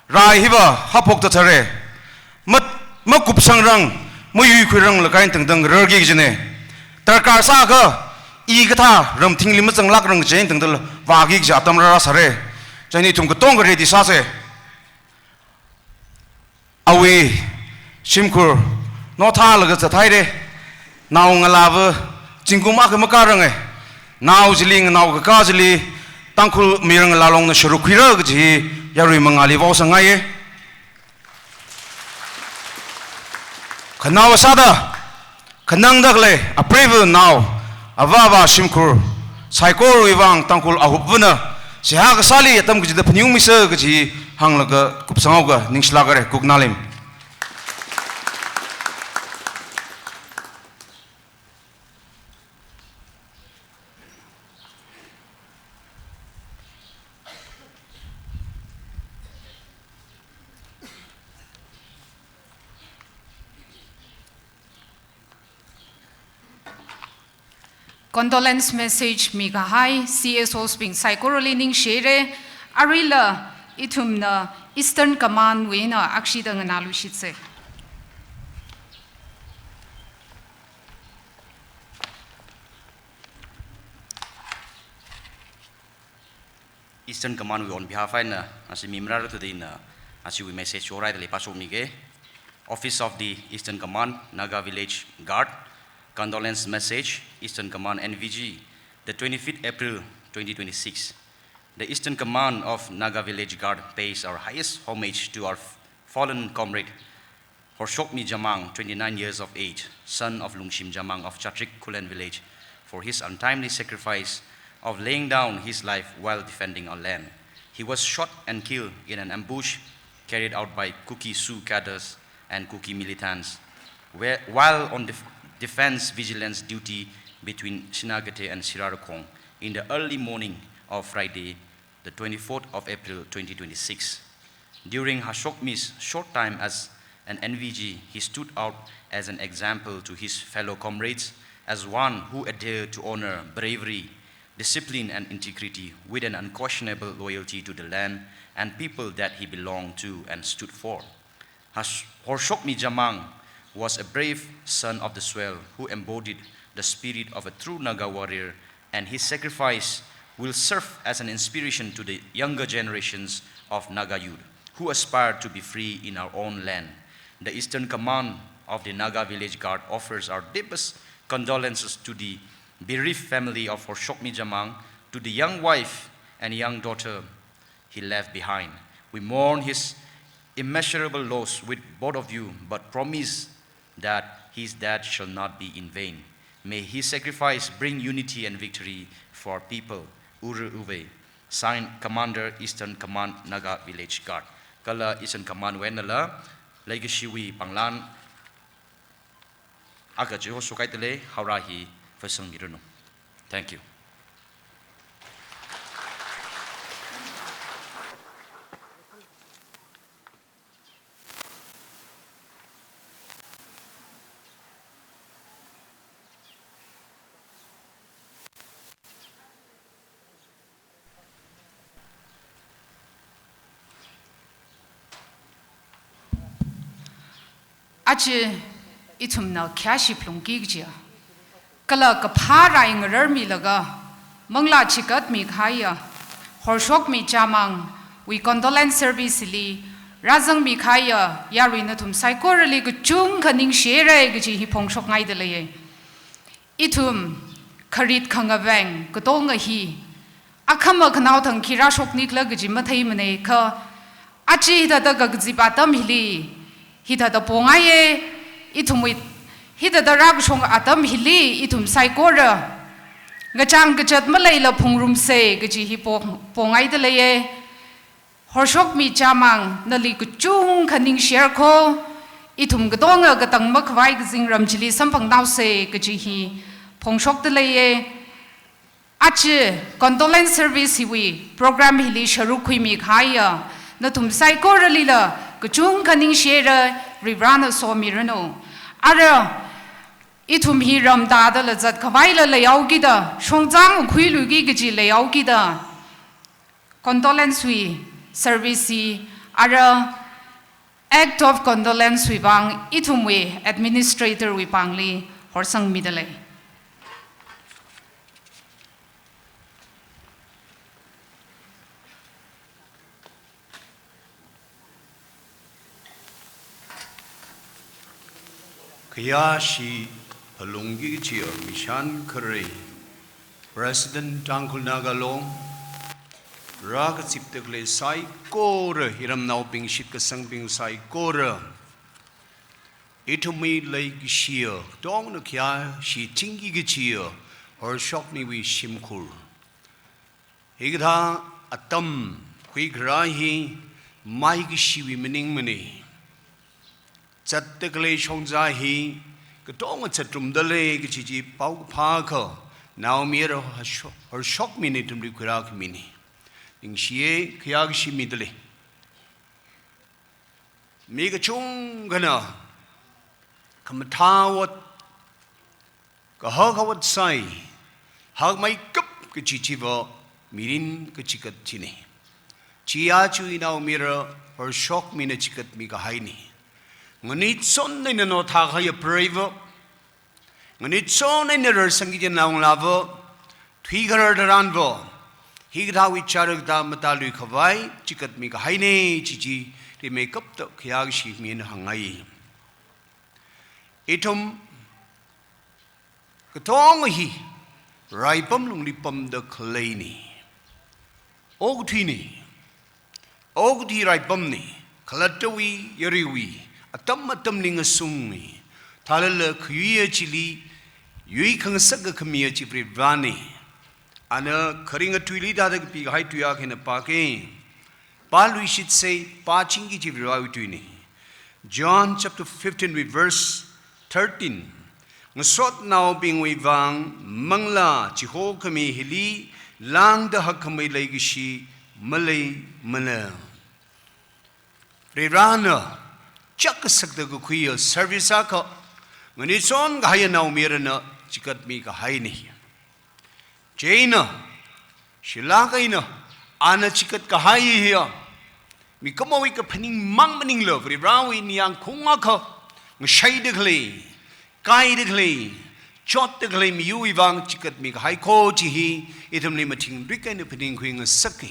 Rai hiva haphok tathare. Ma, makupsangrang, mayuikhuirang laga eina tangda ngararki kajina. Darkar sākha, i kathā ramthingli mazanglākrang kaji eina tangda vāki kaji atam rāra sāra. Chieina ithum katonga ready sāsa. Awui shimkhur naothālaga zathaira. Naongalāva zingkum akha makāranga. Nao chili, nganao kakā chili, Tangkhul Mayar Ngalā Longna sharuk khuira kaji yarui mangāli vaosangngaiya. Khanao sāda, khanangda khalei apreiva nao, avā avā shimkhur saikorawui vang Tangkhul ahupvana seihā kasāli atam kachida phaningungmisa kaji hānglaga kupsanghaoga, ningshilāk haira, Kuknalim. Condolence message mikahai C S Os bing saikorali ningshire, aruila ithumna Eastern Command wui eina akshida nganāluishitsa. Eastern Command wui on behalf eina, ashi mi marārarda ina, ashiwui message shorai dalei pāshokmige. Office of the Eastern Command, Naga Village Guard, condolence message, Eastern Command N V G, the twenty-fifth April twenty twenty-six. The Eastern Command of Naga Village Guard pays our highest homage to our f-, fallen comrade, Horshokmi Jamang, twenty-nine years of age, son of Lungshim Jamang of Chatrik Khullen village, for his untimely sacrifice of laying down his life while defending our land. He was shot and killed in an ambush carried out by Kuki SoO cadres and Kuki militants, where, while on def-, defense vigilance duty between Sinakeithel and Sirarakhong in the early morning of Friday, the twenty-fourth of April twenty twenty-six. During Horshokmi's short time as an N V G, he stood out as an example to his fellow comrades, as one who adhered to honor, bravery, discipline, and integrity, with an unquestionable loyalty to the land and people that he belonged to and stood for. Hash-, Horshokmi Jamang was a brave son of the soil who embodied the spirit of a true Naga warrior, and his sacrifice will serve as an inspiration to the younger generations of Naga youth who aspire to be free in our own land. The Eastern Command of the Naga Village Guard offers our deepest condolences to the bereaved family of Horshokmi Jamang, to the young wife and young daughter he left behind. We mourn his immeasurable loss with both of you, but promise that his death shall not be in vain. May his sacrifice bring unity and victory for our people. Ura Uve. Signed, Commander, Eastern Command, Naga Village Guard. Kala Eastern Command wui einala, leikashiwui pānglan akha chi hoshukaidalei, haora hi phasangmiranu. Thank you. Aja ithumna khayāshi phalungki kajiya, kala kaphā rai ngararmilaga manglā chigatmi kahaiya Horshokmi Jamangwui condolence service li rāzangmi kahaiya yarui nathum saikorali kachungkha ningshire kaji hi phongshokngaidalei. Ithum kharit khangaveng katonga hi akhama khanao thang khi rāshoknikhala kaji matheimanei kha, aja hithāda kakazip atam hili hithāda pongaiye, ithumwui hithāda rākashong atam hili ithum saikora ngachang kachat maleila phungrumsa kaji hi pong, pongaidalei. Horshokmi Jamang, nali kachungkha ningshir kho, ithum katonga katang makhavai kazingram chili samphangnaosa kaji hi phongshokdalei. Aja condolence service hiwui program hili sharuk khuimi kahaiya nathum saikoralila kachungkha ningshira, Varivarana somiranu. Ara ithum hi ramtāda la zatkhavai la leihaokida, shongzang khuiluiki kaji leihaokida, condolence wui service hi ara act of condolence wui vang ithumwui administrator wui pāngli horsangmida lei. Khayāshi phalungki kachiya Mishan Khare, President Tangkhul Naga Long, rākazipda khalei saikora, iramnaobing shitkasangbing saikora, ithumwui leikashiya, katongna khayāshi chingki kachiya horshokmiwui shimkhur. Hikathā atam khuikharā hi maikashiwui maningmana. Zatda khalei shongza hi katonga zatrumda lei kaji chi paokaphā akha, naomayara horshok-, horshokmina, ithumli khuirākhamina. Ningshiya, khayākashi mida lei. Mi kachungkhana khamathā ot, kahak ot sāi, hakmeikap kaji chiva mirin kachikat china. Chi aja inaomayara horshokmina chikatmi kahaina. Nganitson eina nothākahaiya preiva, nganitson eina rarsangki kaji naongalāva, thuikharar tharanva, hikathāwui chārakta matāluikhavai chikatmi kahaina, chi chi rimeikapta khayākashi mina hāngngai. Ithum katonga hi raipam lungli pamda khaleina. Okathuina, okathui raipamna, khalattawui, yaruiwui, atam atamli ngasungna, thālala khayui achili, yui khangasak kakhami achi Varivarana. Ana kharing atuili thāda kapikahai tui akha eina pāke. Pāluishitsa, pāchingki kaji Varivarawui tuina. John chapter fifteen wui verse thirteen. Ngasotnaobingwui vang manglā chihokhami hili lāngda hakkhamei leikashi maleimana. Varivarana chak kasakda kakhuiya service akha, nganitson kahaiya naomayarana chikatmi kahaina. Chieina, shilāk eina, ana chikatkahai hiya mikumowui kaphaning mang maningla, Varivarawui ningyāng khaung akha, ngashaida khalei, kaida khalei, chotda khalei miyurwui vang chikatmi kahai kho chi hi ithumli mathingrik eina phaningkhui ngasaka,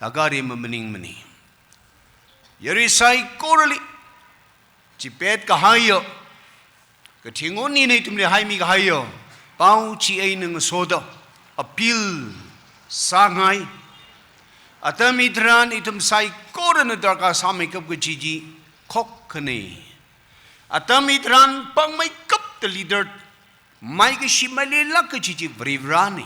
lagari mamaningmana. Yarui saikorali chipet kahaiya, kathing unina ithumli haimi kahaiya pao chi eina ngasoda appeal sāngai. Atam hitharan ithum saikorana darkar sāmeikap kaji chi khokkhanei. Atam hitharan pangmeikapta leader maikashi maleilāk kaji chi Varivarana.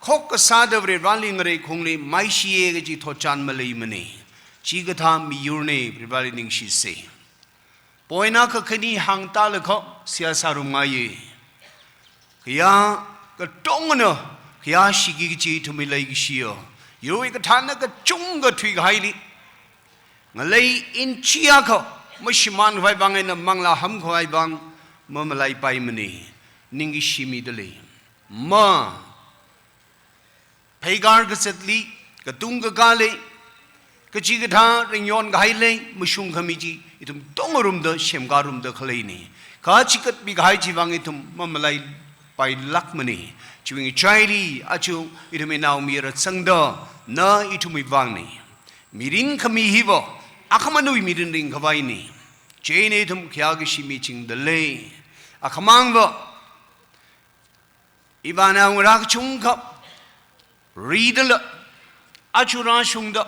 Khokkha sāda Varivarali ngareikhungli maishiya kaji thotchan maleimana. Chikathā miyurna, Varivarali ningshisa. Point akha khani hāngtālakha seihā sārumngaiya. Khayā katongana khayāshiki kaji ithumwui leikashiya, yurwui kathāna kachungkha thuikahaili, ngalei inchi akha mashimānkhavai vang eina manglā hamkhavai vang mamalaipaimana. Ningkashi mida lei. Ma, pheikar kazatli, katung kakāli, kachikathā ringyon kahaili mashungkhami chi ithum katongarumda, semkārumda khaleina. Kha chikatmi kahai chi vang ithum mamalaipailākmana. Chiwui ngachaili aja ithumwui naomayara zangda, na ithumwui vangna. Mirin khami hiva akhamānwui mirin ringkhavaina. Chieina ithum khayākashi michingda lei. Akhamangva, ivānaongarā kachungkha ridala, aja rāshungda,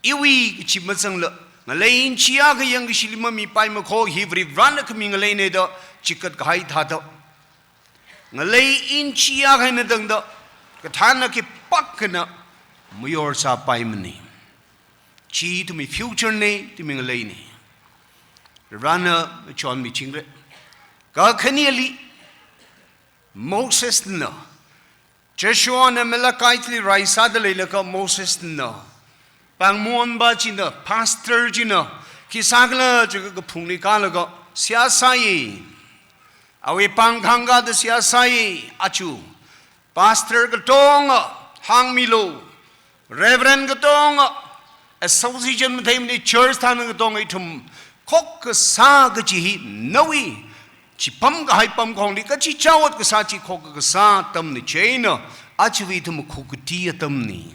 iwui kachi mazangla, ngalei inchi akha yangkashili mamipaima kho, hi Varivarana khami ngaleina da chikatkahai thāda, ngalei inchi akha eina tangda kathāna khipākhana mayorsāpaimana. Chi ithumwui future na, ithumwui ngaleina. Varivarana machonmichingra. Kakhaneli, Mosesna Joshuana Malachi chili raisāda leilaga Mosesna, pāngmonpa china, pastor china, khi sākhala jiakha kaphungli kālaga seihā sāi. Awui pāng khāngkāda seihā sāi. Aja pastor katonga hāngmilu, reverend katonga, association matheimana, church thāna katonga ithum khokkha sā kaji hi nawui chipam kahai pamkhongli kachichā ot kasā chi khokkha kasā atamna. Chieina ajawui ithum khukkati atamna.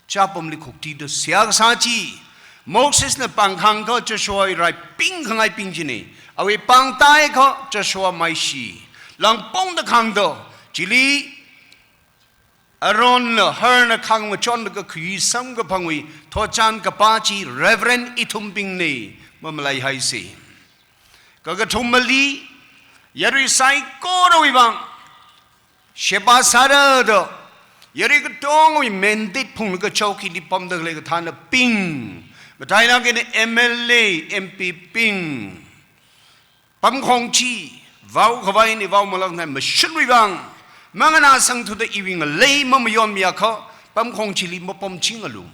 Chāpamli khuktida seihā kasā chi Mosesna pāng khāngkā Joshuawui rai pingkhangaibing china. Awui pāng tākha Joshua maishi langpongda khāngda, chili Aaronna Hurna khāngmachonlaga khuisam kaphangwui thotchan kapā chi Reverend ithumbingna, mamalaihaisa. Kakathumali, yarui saikorawui vang sheba sārada, yarui katongawui mandate phunglaga chowkili pamda khalei kathānabing, matailāk eina M L A, M P bing, pamkhong chi vaokhavaina, vaomalāknai mashunwui vang, manganāsangthuda iwui ngalei mamayonmiakha pamkhong chili mapamchingalu.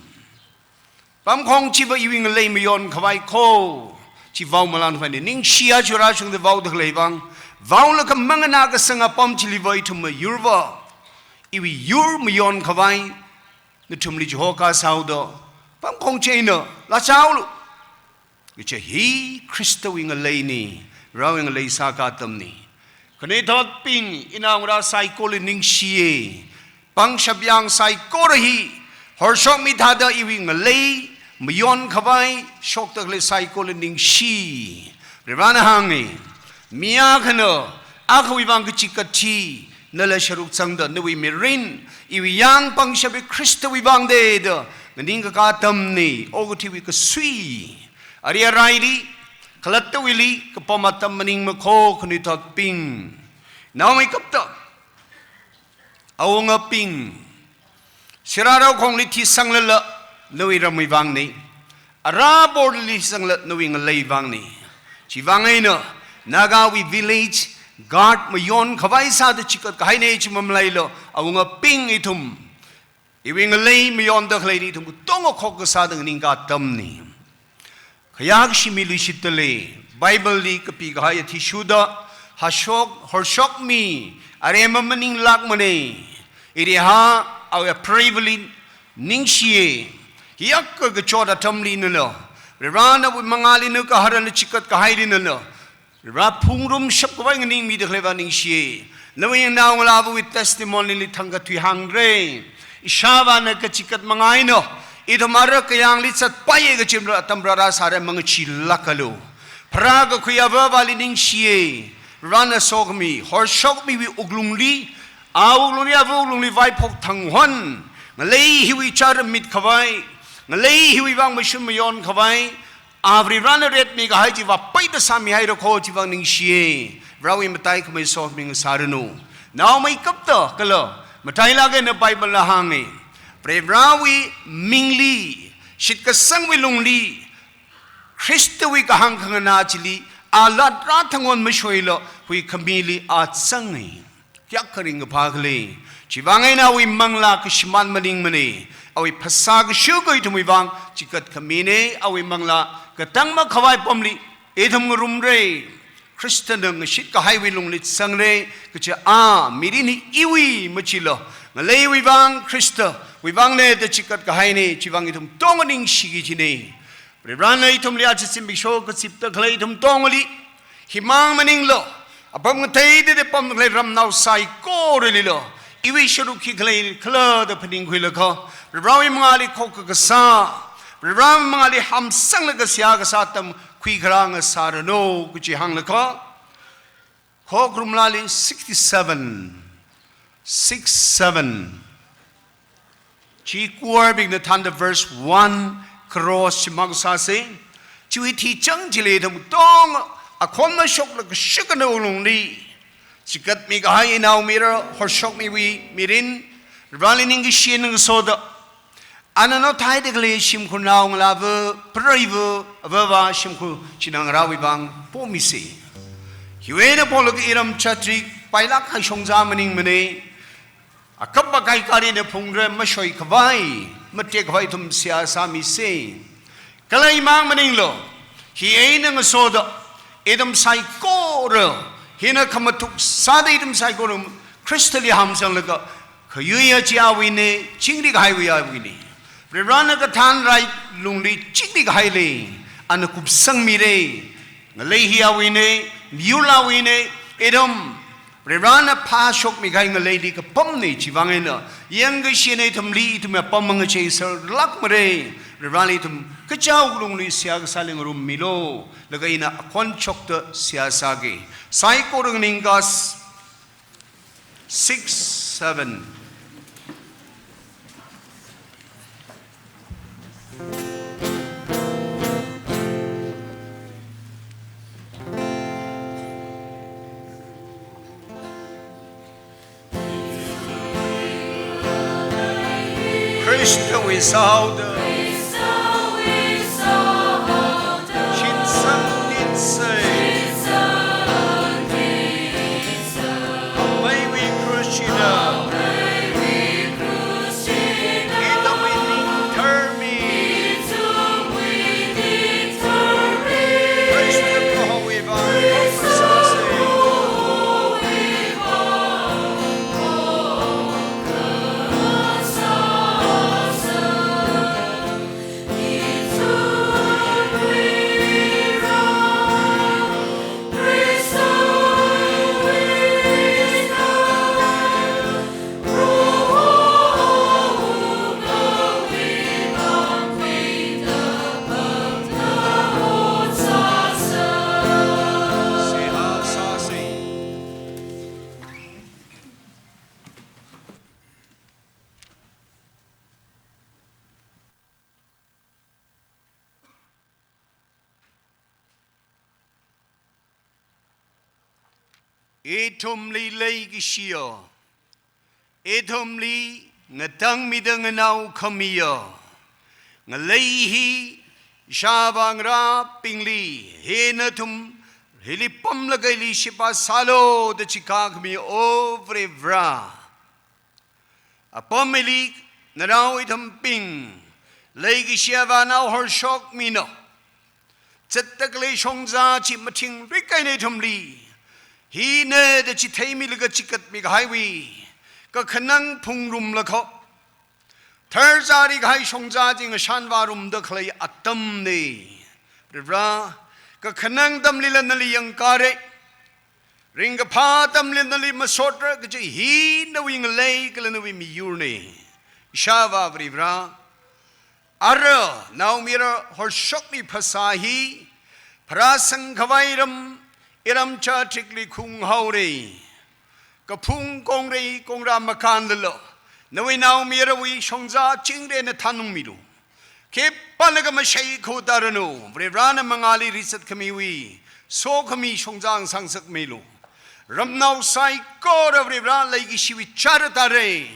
Pamkhong chiva iwui ngalei mayonkhavai kho, chi vaomalānkhavaina. Ningshiya churachungda vaoda khalei vang, vaolaga manganākasang apam chiliva ithum mayurva, iwui yur mayonkhavai nathumli chihoka sāhaoda, pamkhong chieina lāchaolu. Kaja hi Khristawui ngaleina, Varewui ngalei sāka atamna. Khanuithotbing, inaongarā saikora ningshiya. Pangshap yang saikora hi horshokmi thāda iwui ngalei mayonkhavai shokda khalei saikora ningshi. Varena hānga, mi akhana akhawui vang kachikat chi nala sharuk zangda, nawui mirin iwui yang pangshap hi Khristawui vang da da nganingkaka atamna, okathuiwui kasui. Ari araili, khalattawuili kapam atam maningmakho khanuithotbing. Naomeikapta awungabing, sirarao khongli thisanglala nawui ramwui vangna. Ara borli sangla nawui ngalei vangna. Chiwui vang eina Nagawui village guard mayonkhavai sāda chikat kahaina, chi mamalailu, awungabing ithum. Iwui ngalei mayonda khaleili ithum katonga khokkha sāda nganingka atamna. Khayākashi miluishitda lei, Bible li kapikahai athishurda, hashok, horshokmi aremma maninglākmana. Iriha awui apreivali ningshiya. Hiyākha kachot atamli nana, Varena nawui mangāli nana kaharana chikat kahaili nana, Vare phungrumshap khavai nganingmida khaleiva ningshiya. Nawui naongalāvawui testimony li thangkha thuihāngra. Ishāvāna kachikat manga eina ithum ara kayāngli zatpaiya kajimra atam rārāsāra, mangachee lākalu. Pharākakhui avāvali ningshiya. Varena sokhami, horshokmiwui wuklungli, awuklungli, ava wuklungli vaiphok thang hon, ngalei hiwui chara mitkhavai, ngalei hiwui vang mashun mayonkhavai, Avali Varena retmi kahai chiva paida sāmihairakho, chiwui vang ningshiya. Varewui mataikhamei sokhami ngasāranu. Naomeikapta kala, matailāk eina Bible na hānga, Vare Varewui mingli, shitkasangwui lungli, Khristawui kahāng khanganā chili, alat rāthang hon mashoila, huikhamili a zanga. Kayākha ringkaphā khala. Chiwui vang eina awui manglā kashimān maningmana. Awui phasā kashukha ithumwui vang chikat khamina, awui manglā katang makhavai apamli ithum ngarumra. Khristana ngashitkahaiwui lungli zangra, kaja a mirin hi iwui machila, ngaleiwui vang Khristawui vangna da chikat kahaina, chiwui vang ithum katonga ningshiki kajina. Varena ithumli aja zimiksho kazipda khalei ithum katongali, himang maningla, apam ngateida pamda khalei ramnao saikoralila, iwui sharuk khi khalei khala da phaningkhuilaga, Varewui mangāli khokkha kasā, Varewui mangāli hamsanglaga seihā kasā atam khuikharā ngasāranu kaji hānglaga, Khokharum Laali sixty-seven, six seven. Chi choir bingna thānda verse one cross shimang sāsa. Chiwui thichang chili ithum katonga akhon mashoklaga shakna wuklungli, chikatmi kahai inaomayara, horshokmiwui mirin, Vareli ningkashi ngasoda, ana nothaida khalei shimkhur naongalāva, preiva, avāva shimkhur china ngarāwui vang pomisa. Hiwui eina polaga iram chatrik pailāk kahai shongza maningmana. Akap akai kali na phungra mashoikhavai, matekhavai ithum seihā sāmisa. Kala imang maninglo, hi eina ngasoda, ithum saikora, hina khamathuk sāda ithum saikora, Khristali hamsanglaga, khayui achi awuina, chingri kahaiwui awuina. Varivarana kathānrai lungli chingri kahaili, ana kupsangmira, ngalei hi awuina, miyur awuina, ithum Varivarana phāshokmi kahai ngaleili kapamna, chiwui vang eina, yangkashina ithumli, ithum apam mangachei sālākmara, Varivarali ithum kachao lungli seihā kasāli ngarummilu, laga ina akhon chokta seihā sāki. Saikora nganingka six, seven. Khristawui sāhaoda, shitsang nitsa, meiwui krush china, ithumwui ning tharmi, Khrista Prohowui vang phasāsa. Ithumli leikashiya, ithumli ngatangmida nganao khamiya ngalei hi, ishāvā ngarābingli, hi nathum hili pamlaga ili sheba sālu da chikha khami, O Varivara. Apam hili narao ithumbing leikashi avānao horshokminu. Zatda khalei shongza chi mathingrik eina ithumli, hina da chitheimilaga chikatmi kahaiwui kakhanang phungrumlakha, tharzari kahai shongza chi ngashanvārumda khalei atamna. Varivara, kakhanang atamlila nali yangkara, ringkaphā atamli nali masotra kaji hi nawui ngalei kala nawui miyurna. Ishāvā Varivara, ara naomayara horshokmi phasā hi, pharāsang khavai ram, iram chatrikli khunghaora. Kaphung kongra kongra makānlala, nawui naomayarawui shongza chingri eina thanungmilu. Khipālaga mashei khuda ranu, Varivarana mangāli rizat khamiwui sokhami shongza ngasangsakmilu. Ramnao saikora Varivara leikashiwui chara tāra,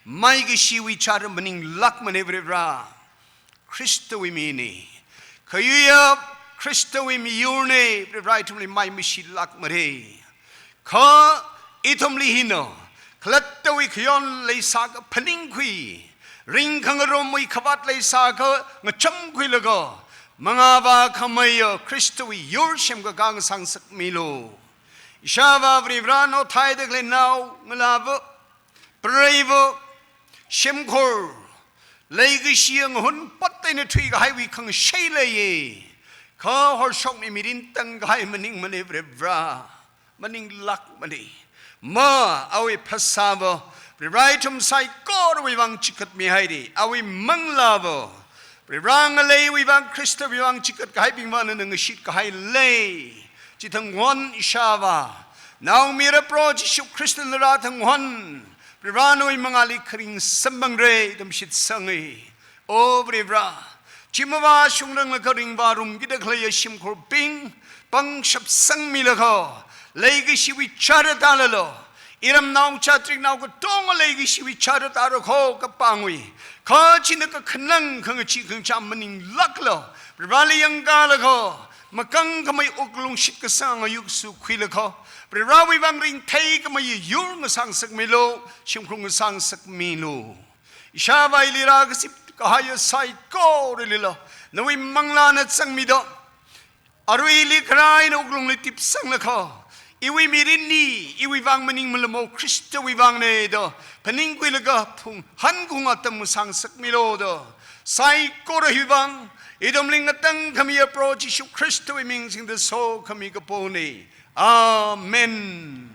maikashiwui chara maninglākmana Varivara. Khristawui mina, khayuiya Khristawui miyurna, Varivara ithumli mai mashilākmara. Kha ithumli hina khalattawui khayon leisākha phaningkhui, ringkhangarumwui khavāt leisākha ngachamkhuilaga, mangāvā khameiya Khristawui yur semkakā ngasangsakmilu. Ishāvā Varivara, naothaida khalei naongalāva, preiva, shimkhur, leikashi ngahun pat eina thuikahaiwui khangashei leiya. Kha horshokmi mirin tangkahai maningmana Varivara. Maninglākmana. Ma, awui phasāva Varivara ithum saikorawui vang chikatmihaira. Awui manglāva Varivara ngaleiwui vang, Khristawui vang chikat kahaibingva nana ngashitkahai lei. Chithang hon Ishāvā, naomayara Proho Jishu Khrista ngarā thang hon, Varivara nawui mangāli kharing samphangra da mashitsanga. O Varivara, chimavā shungranglakha ringvārumkida khaleiya shimkhurbing pangshap sangmilakha, leikashiwui chara tālala, iramnao chatriknao katonga leikashiwui chara tāra kho kapangwui. Kha china kakhanang khangachee khangacham maninglākla, Varivarali yangkālakha, makangkhamei wuklung shitkasang ayuk sākhuilaga, Varivarawui vang ringtheikhamei yur ngasāngasakmilu, shimkhur ngasāngasakmilu. Ishāvā ili rākazip kahaiya saikoralila, nawui manglāna zangmida, aruili kharā eina wuklungli tipsanglaga, iwui mirinli, iwui vang maning malamo Khristawui vangna da phaningkhuilaga phunghan khaung atam ngasāngasakmilu da, saikora hiwui vang, ithumli ngatangkhamiya Proho Jishu Khristawui ming singda sokhami kapona. Amen.